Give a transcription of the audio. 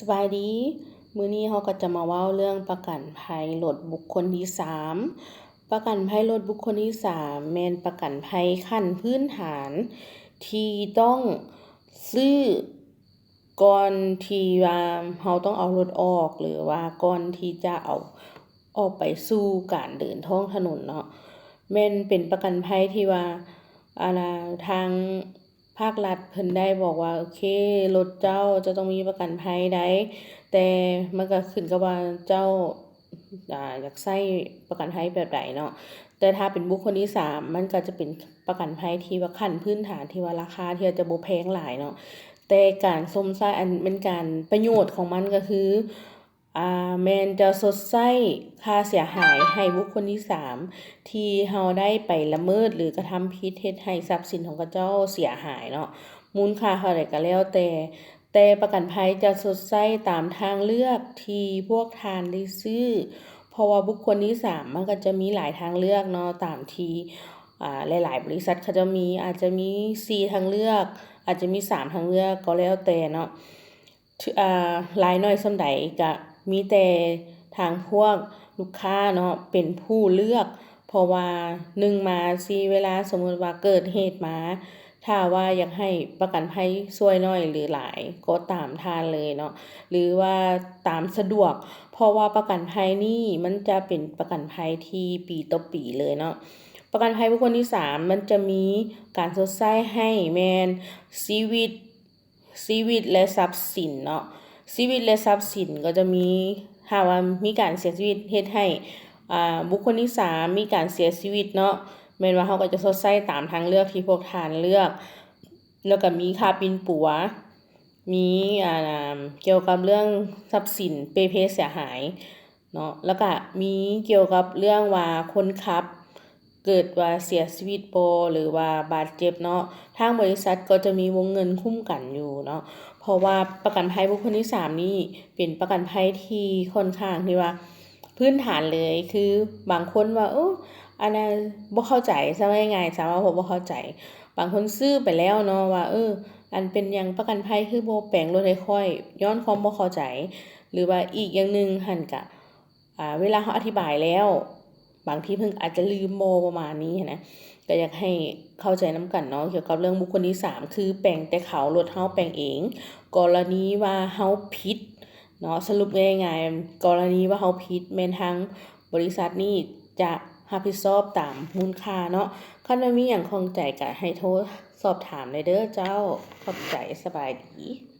ສະບາຍດີ, ມື້ນີ້ເຮົາກໍຈະມາເວົ້າເລື່ອງປະກັນໄພລົດບຸກຄົນທີສາມ. ປະກັນໄພລົດບຸກຄົນທີສາມແມ່ນປະກັນໄພຂັ້ນພື້ນຖານທີ່ຕ້ອງຊື້ກ່ອນທີ່ວ່າເຮົາຕ້ອງເອົາລົດອອກ ຫຼືວ່າກ່ອນທີ່ຈະເອົາອອກໄປສູ່ການເດີນທ້ອງຖະໜົນເນາະ. ແມ່ນເປັນປະກັນໄພທີ່ວ່າ ອັນນ່າ ທາງ ພາກລັດເພິ່ນໄດ້ບອກວ່າ ໂອເຄ ລົດເຈົ້າຈະຕ້ອງມີປະກັນໄພໃດ, ແຕ່ມັນກໍຂຶ້ນກັບວ່າເຈົ້າ ອາ ຢາກໃຊ້ປະກັນໄພແບບໃດເນາະ. ແຕ່ຖ້າເປັນບຸກຄົນທີສາມ ມັນກໍຈະເປັນປະກັນໄພທີ່ວ່າຂັ້ນພື້ນຖານ ທີ່ວ່າລາຄາທີ່ອາດຈະບໍ່ແພງຫຼາຍເນາະ, ແຕ່ການຊົມໃຊ້ ອັນແມ່ນການ ປະໂຫຍດຂອງມັນກໍຄື ອາ ແມ່ນຈະຊົດໃຊ້ຄ່າເສຍຫາຍໃຫ້ບຸກຄົນທີສາມ ທີ່ເຮົາໄດ້ໄປລະເມີດ ຫຼື ກະທຳຜິດເຮັດໃຫ້ຊັບສິນຂອງເຂົາເຈົ້າເສຍຫາຍເນາະ, ມູນຄ່າເທົ່າໃດກໍແລ້ວແຕ່, ແຕ່ປະກັນໄພຈະຊົດໃຊ້ຕາມທາງເລືອກທີ່ພວກທ່ານໄດ້ຊື້, ເພາະວ່າບຸກຄົນທີສາມມັນກໍຈະມີຫຼາຍທາງເລືອກເນາະ, ຕາມທີ່ ອາ ຫຼາຍໆບໍລິສັດເຂົາເຈົ້າມີ ອາດຈະມີສີ່ທາງເລືອກ, ອາດຈະມີສາມທາງເລືອກ ກໍແລ້ວແຕ່ເນາະ. ອາ ຫຼາຍໜ້ອຍສ່ຳໃດກະມີແຕ່ທາງພວກລູກຄ້າເນາະເປັນຜູ້ເລືອກ, ເພາະວ່າໜຶ່ງມາຊິ ເວລາສົມມຸດວ່າເກີດເຫດມາ ຖ້າວ່າຢາກໃຫ້ປະກັນໄພຊ່ວຍໜ້ອຍ ຫຼື ຫຼາຍກໍຕາມທ່ານເລີຍເນາະ ຫຼືວ່າຕາມສະດວກ, ເພາະວ່າປະກັນໄພນີ້ມັນຈະເປັນປະກັນໄພທີ່ປີຕໍ່ປີເລີຍເນາະ. ປະກັນໄພບຸກຄົນທີສາມ ມັນຈະມີການຊົດໃຊ້ໃຫ້ແມ່ນຊີວິດ ຊີວິດ ແລະ ຊັບສິນເນາະ. ຊີວິດ ແລະ ຊັບສິນກໍຈະມີ ຖ້າວ່າມີການເສຍຊີວິດເຮັດໃຫ້ ອາ ບຸກຄົນທີສາມມີການເສຍຊີວິດເນາະ, ແມ່ນວ່າເຮົາກໍຈະຊົດໃຊ້ຕາມທາງເລືອກທີ່ພວກທ່ານເລືອກ, ແລ້ວກໍມີຄ່າປິ່ນປົວ, ມີ ອາ ກ່ຽວກັບເລື່ອງຊັບສິນເປ່ເພເສຍຫາຍ ເນາະ, ແລ້ວກະມີກ່ຽວກັບເລື່ອງວ່າຄົນຂັບເກີດວ່າເສຍຊີວິດບໍ່ ຫຼືວ່າບາດເຈັບເນາະ, ທາງບໍລິສັດກໍຈະມີວົງເງິນຄຸ້ມກັນຢູ່ເນາະ, ເພາະວ່າປະກັນໄພບຸກຄົນທີສາມນີ້ເປັນປະກັນໄພທີ່ຂ້ອນຂ້າງທີ່ວ່າພື້ນຖານເລີຍ, ຄືບາງຄົນວ່າ ໂອ້ ອັນນັ້ນບໍ່ເຂົ້າໃຈ, ເວົ້າງ່າຍໆຊະ ເວົ້າເພາະບໍ່ເຂົ້າໃຈ, ບາງຄົນຊື້ໄປແລ້ວເນາະວ່າ ເອີ ອັນເປັນຫຍັງປະກັນໄພຄືບໍ່ແປງລົດໃຫ້ຂ້ອຍ ຍ້ອນຄວາມບໍ່ເຂົ້າໃຈ, ຫຼືວ່າອີກຢ່າງໜຶ່ງຫັ້ນກະ ອາ ເວລາເຮົາອະທິບາຍແລ້ວ ບາງທີເພິ່ນອາດຈະລືມບໍ່ ປະມານນີ້ຫັ້ນນະ. ກໍຢາກໃຫ້ເຂົ້າໃຈນຳກັນເນາະ ກ່ຽວກັບເລື່ອງບຸກຄົນທີສາມ ຄືແປງແຕ່ເຂົາ, ລົດເຮົາແປງເອງ. ກໍລະນີວ່າເຮົາຜິດເນາະ, ສະຫຼຸບງ່າຍໆ ກໍລະນີວ່າເຮົາຜິດ ແມ່ນທາງບໍລິສັດນີ້ຈະຮັບຜິດຊອບຕາມມູນຄ່າເນາະ. ຄັນວ່າມີຫຍັງຂ້ອງໃຈກໍໃຫ້ໂທສອບຖາມໄດ້ເດີເຈົ້າ. ຂອບໃຈ, ສະບາຍດີ.